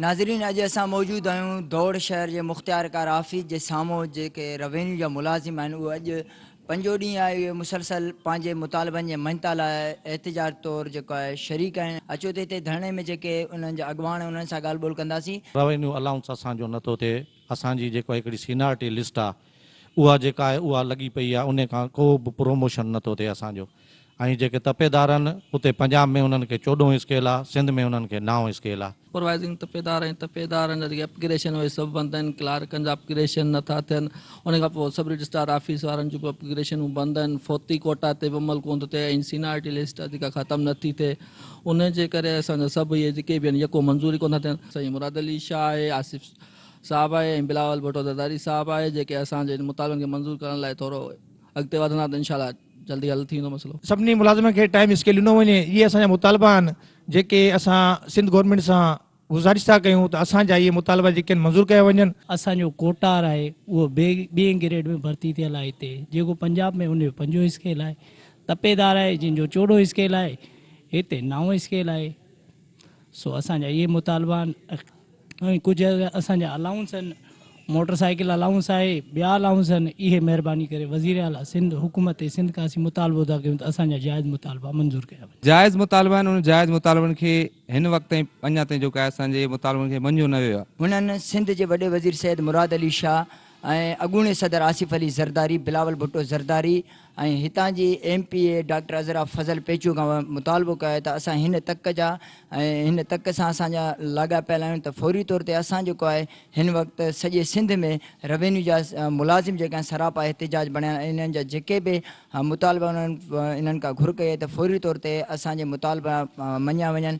ناظرين اڄ اسان موجود آهيون دوڙ شهر جي مختيارڪار آفيس جي سامهون جيڪي روينيو جا ملازم آهن اهي اڄ پنجون ڏينهن آهي اهي مسلسل پنهنجي مطالبن جي مڃتا لاء احتجاج طور جيڪو آهي شريڪ آهن اچو ته هتي ڌرڻي ۾ جيڪي انهن جا اڳواڻ انهن سان ڳالهه ٻولهه ڪنداسين. روينيو الائونس اسان جو نٿو ٿئي اسان جي جيڪو هڪڙي سينارٽي لسٽ آ اها جيڪا آهي اها لڳي پئي آ انهي کان ڪو به پروموشن نٿو ٿئي اسان جو ۽ جيڪي تپيدار آهن اتي پنجاب ۾ انهن کي چوڏهون اسڪيل آ سنڌ ۾ انهن کي نائون اسڪيل آ. سپروائزنگ تپيدار ۽ تپيدارن جا جيڪي اپگريشن اهي سڀ بند آهن ڪلارڪن جا اپگريشن نٿا ٿين ان کان پوء سب رجسٽرار آفيس وارن جون به اپگريشنون بند آهن فوتي ڪوٽا تي به عمل ڪونه ٿو ٿئي ۽ سينارٽي لسٽ جيڪا ختم نٿي ٿئي ان جي ڪري اسان جا سڀ اهي جيڪي به آهن يڪو منظور ئي ڪونه ٿا ٿين. سائين مراد علي شاهه آهي آصف صاحب آهي ۽ بلاول ڀٽو زرداري صاحب آهي جيڪي اسان جي مطالبن کي منظور ڪرڻ لاء ٿورو اڳتي وڌندا ته انشاء الله جلدي حل ٿي ويندو مسئلو. سڀني ملازمن کي ٽائيم اسڪيل ڏنو وڃي اهي اسان جا مطالبا آهن جيڪي اسان سنڌ گورنمينٽ سان گذارش ٿا ڪيون ته اسان جا اهي مطالبا جيڪي آهن منظور ڪيا وڃن. اسان جو ڪوٽار آهي اهو ٻئين گريڊ ۾ ڀرتي ٿيل آهي هتي جيڪو پنجاب ۾ ان جو پنجون اسڪيل آهي تپيدار آهي جنهن جو چوڏهون اسڪيل آهي هتي نائون اسڪيل آهي سو اسان جا اهي مطالبا آهن ۽ ڪجهه اسان جا الائونس آهن موٽر سائيڪل الائونس آهي ٻيا الائونس آهن اهي مهرباني ڪري وزير اعليٰ سنڌ حڪومت سنڌ کان اسين مطالبو ٿا ڪيون ته اسان جا جائز مطالبا منظور ڪيا وڃن. جائز مطالبا آهن انهن جائز مطالبن کي هن وقت تائين اڃا تائين جيڪو آهي اسان جي مطالبن کي مڃيو نه ويو آهي. هنن سنڌ جي وڏي وزير سيد مراد علي شاهه ۽ اڳوڻي صدر آصف علي زرداري، بلاول ڀٽو زرداري ۽ هتان جي M P A doctor Azra Fazal Pechuho کان مطالبو ڪيو آهي ته اسان هن تڪ جا ۽ هن تڪ سان اسان جا لاڳاپيل آهيون ته فوري طور تي اسان جيڪو آهي هن وقت سڄي سنڌ ۾ روينيو جا ملازم جيڪي آهن سراپا احتجاج بڻيا آهن ۽ انهن جا جيڪي به مطالبا انهن انهن کان گهر ڪئي آهي ته فوري طور تي اسان جي مطالبا مڃيا وڃن.